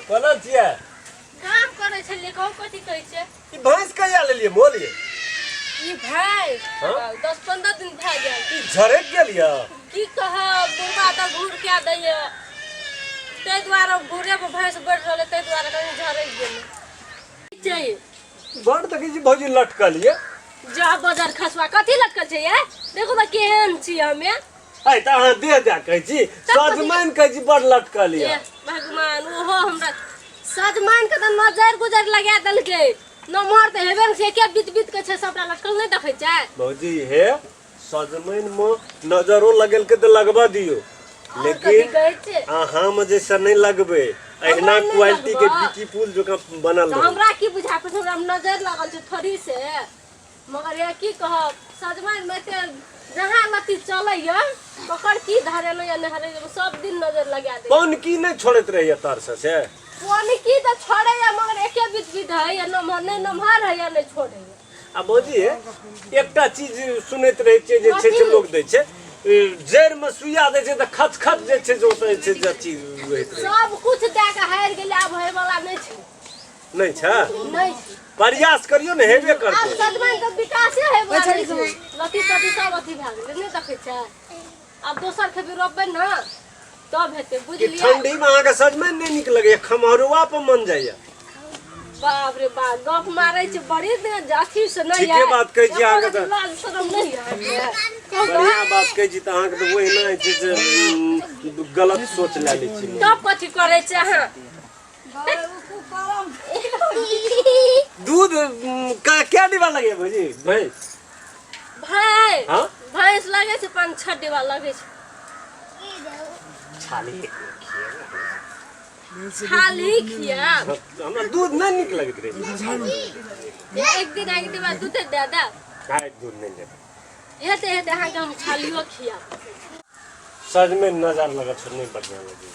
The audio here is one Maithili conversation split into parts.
कोना छियै? काम करै छलियै। कहू, कथी कहै छियै? ई भैंस कहिया लेलियै मोलियै? ई भाई हाँ? 10-15 दिन भए गेल। ई झरकि गेल यऽ। की कहब, बुढ़बा तऽ घूर कए दैया, ताहि दुआरे घूरे पर भैंस बढ़ि रहलै, ताहि दुआरे कनि झरकि गेलै छै। बड़ देखै छी भौजी लटकल यऽ। जा बजार खसुआ, कथी लटकल छै ये? देखू तऽ केहन छी हमे। अइ तऽ अहाँ देह दए कहै छी, सजमनि कहै छी बड़ लटकल ए यऽ। भगवान, ओहो हमरा सजमनि के तऽ नजर गुजर लगा देलकै। नमहर तऽ हेबे ने छै, एके बीत बीत के छै सबटा लटकल, नहि देखै छै? भौजी हे, सजमनि मे नजरो लगेलकै तऽ लगबऽ दियौ, आओर कथी लेकिन कहै छै? अहाँ मे जैसे नहि लगबै, अहिना हमरा नहि क्वालिटी के लगबऽ। ब्यूटीफुल जकाँ बनल तऽ रहै। हमरा की बुझा पड़ै छै, हमरा नजर लागल छै थोड़ी से। मगर ये की कहब, सजमनि मे एते जहाँ लत्ती चलैया ओकर की धरेलहुँ या नहि धरेलहुँ, सब दिन नजर लगा दै। पानि की नहि छोड़ैत रहैया तरसँ से? पानि की तऽ छोड़ैया, मगर एके बीत बीत है नमहर, नहि नमहर है नहि छोड़ैया। आ भौजी, एकटा चीज सुनैत रहै छियै जे छै से लोक दै छै जड़िमे सुइया दै छै तऽ खच खच जे छै से ओतऽ जे छै से अथी होइत रहै। सब कुछ दए के हारि गेलै, आब होय वाला नहि छै। नहि छै? नहि छै। प्रयास करियौ ने, हेबे आब करतै। सजमनि के विकासे होय वाला नहि छै। लत्ती तत्ती सब अथी भए गेलै, नहि देखै छै? आब दोसर खेपी रोपबै ने तब हेतै। कि बुझलियै? ठंडी मे अहाँके सजमनि नहि नीक लगैया, खमहरुआ पर मन जाइया? बाप रे बाप, गप मारै छै बड़ी दिन अथी से नहि। ठीके बात कहै छी अहाँके तऽ। लाज शरम नहि अहाँके? कहू तऽ। बढ़िया बात कहै छी तऽ अहाँके तऽ ओहिना होइ छै जे गलत सोच लए लै छी। तब कथी करै छै अहाँ? दूध कै डिब्बा लगैया भौजी भैंस? भाय? हाँ? भैंस लगै छै 5-6 डिब्बा लगै छै। छाली। छाली खियाब? हमरा दूध नहि नीक लगैत रहै छै। एक दिन एक डिब्बा दूधे दए देब। आइ दूध नहि लेबै। हेतै हेतै, अहाँके हम छालियो खियाब। सजमनि नजर लगल छै, नहि बढ़िया लगै छै।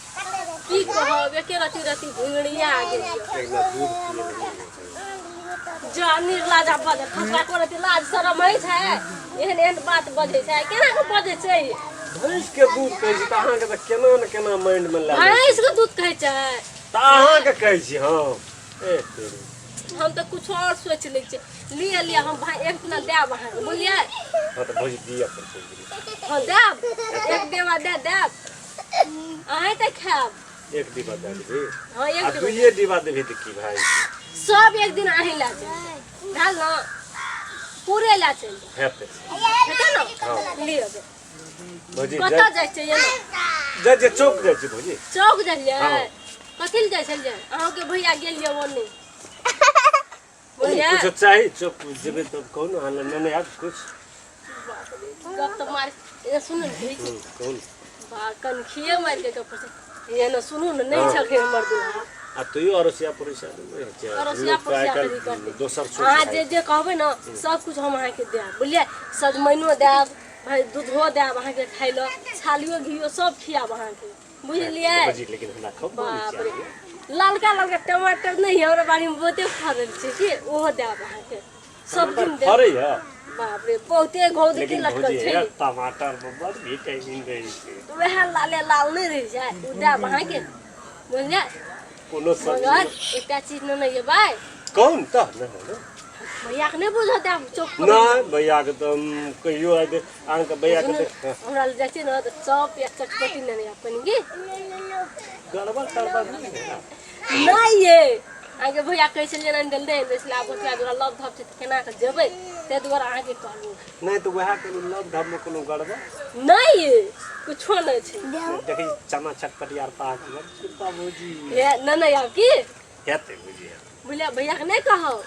की कहब, एके रति रति घुंगड़िया आ गेल यऽ। एक दिना दूध पियै लए नहि छै। जा निर्लाज बजै खसरा करत, लाज शरम होइ छै? एहन एहन बात बजै छै, केना के बजै छै? भैंस के दूध कहै छी तऽ अहाँके तऽ केना ने केना माइंड मे लए लै छी। भैंस के दूध कहै छै? तऽ अहाँके कहै छी हम, ए तेरी। हम तऽ कुछ और सोचि लै छियै। लिअ लिअ, हम भाय एक दिना देब अहाँके, बुझलियै? हँ तऽ भौजी दिअ पड़तै। हँ, देब, एक डिब्बा दे देब, अहेँ तऽ खायब। एक डिब्बा दए देबही? हँ, एक आ डिब्बा। दुइए डिब्बा देबही तऽ की भाई? सब एक दिन अहीं लए चलि भेल ने, पूरे लए चलि जायब। हेतै। हेतै ने? लिअ गे। भौजी। कतऽ जाइ। जाइ छियै ने? जाइ छियै, चौक जाइ छियै भौजी। चौक जाइए? हँ। कथी लए जाइ छलियै? अहाँके भैया गेल यऽ ओन्ने, बुझलियै? कुछो चाही, चौक जेबै तब कहू ने, अहाँ लए नेने आयब कुछ। गप तऽ मार, एने सुनू ने कहै छी। कहू ने। बा कनखिए मारि के गप छै। एने सुनू ने, नहि छलखिन हमर दुल्हा। आ तैयो अड़ोसिया पड़ोसिया नहि होइ छै। अड़ोसिया लोक तऽ पड़ोसिया आइ कथी काल्हि करतै? दोसर सोच अहाँ है। जे जे कहबै ने, सब कुछ हम अहाँके देब, बुझलियै? सजमनिओ देब भाय, दूधो देब अहाँके खाइ लए, छालियो घियो सब खियाब अहाँके, बुझलियै? भौजी, लेकिन हमरा खूब मन बाप रे, चाहिए। ललका ललका टमाटर नहि है हमरा बाड़ीमे, बहुते फड़ल छै, कि ओहो देब अहाँके, सब दिन देब। फड़ै है? बाप रे, बहुते घौ देखी लेकिन लटकल भौजी छै। हे, टमाटर मे बड़ विटामिन रहै छै। वएह लाले लाल नहि रहि जाय, ओ देब अहाँके, बुझलियै? कोनो सब्जी। मगर एकटा चीज ने नहि भाय। कौन तऽ नहि ने? भैयाके नहि बुझऽ देब चौक पर। नहि, भैयाके तऽ हम कहियो आइ देख अहाँके भैयाके सुनू ने, देख। हमरा लग जाइ छियै ने तऽ चॉप या चटपटी नेने आयब कनि की। गड़बड़ तड़बड़ नहि है? नहि ये, अहाँके भैया कहै छलियै आनि देल, नहि आनि दै छलै। आब ओतबा दूरा लव धप छै तऽ केना कऽ जेबै? ताहि दुआरे अहाँके कहलहुँ। नहि तऽ वएह कोनो लव धप मे कोनो गड़बड़? नहि ये, कुछो नहि छै। देखै छी, चना चटपटी आर पाक बड़ कृपा भौजी। हे, नहि नहि आब की हेतै भौजी। बुझलियै? भैयाके नहि कहब।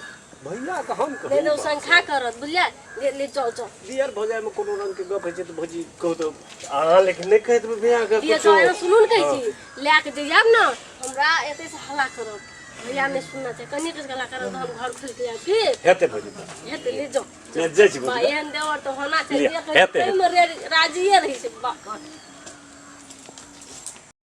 भैया के हम नहि नहि, ओ कहू? शंखा करत, बुझलियै? ले ले, चल चल। दियर भौजाइ मे कोनो रंग के गप होइ छै तऽ भौजी कहू तऽ अहाँ, लेकिन नहि कहैत भैया के। दिअ कुछो चल, एना सुनू ने, कहै छी लए कऽ जइयब ने, हमरा एतै से हल्ला करब, भैया नहि सुनना छै। कनि किछु हल्ला करब तऽ हम घर खोलि के आयब की। हेतै भौजी। हेतै, ले जाओ। ले जाइ छी बा भौजी। एहन देवर तऽ होना चाही। लिअ, जे कहै हेतै, ताहिमे राजिए रहै छै। बा